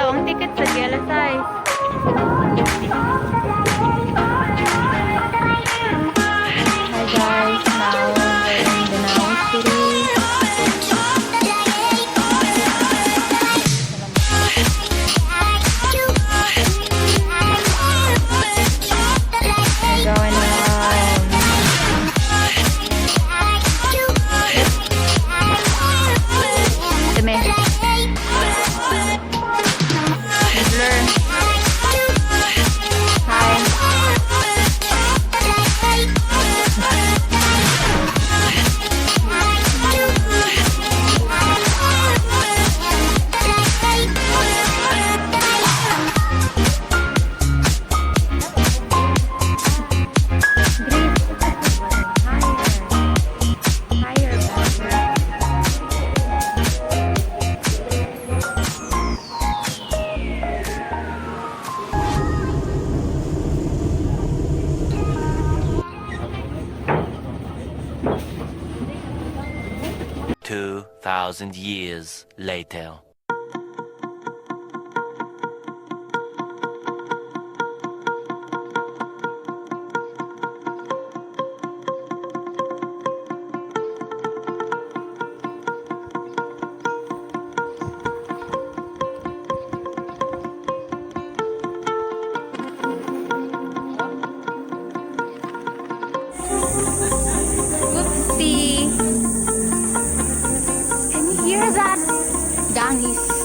Daw ang ticket sa alas 6. Hi guys, now we're in Banaue City. We're going home. Dami. Blur. Hi. Great. Higher. Higher, better. 2,000 years later. Whoopsie. Can you hear that? Dang, he's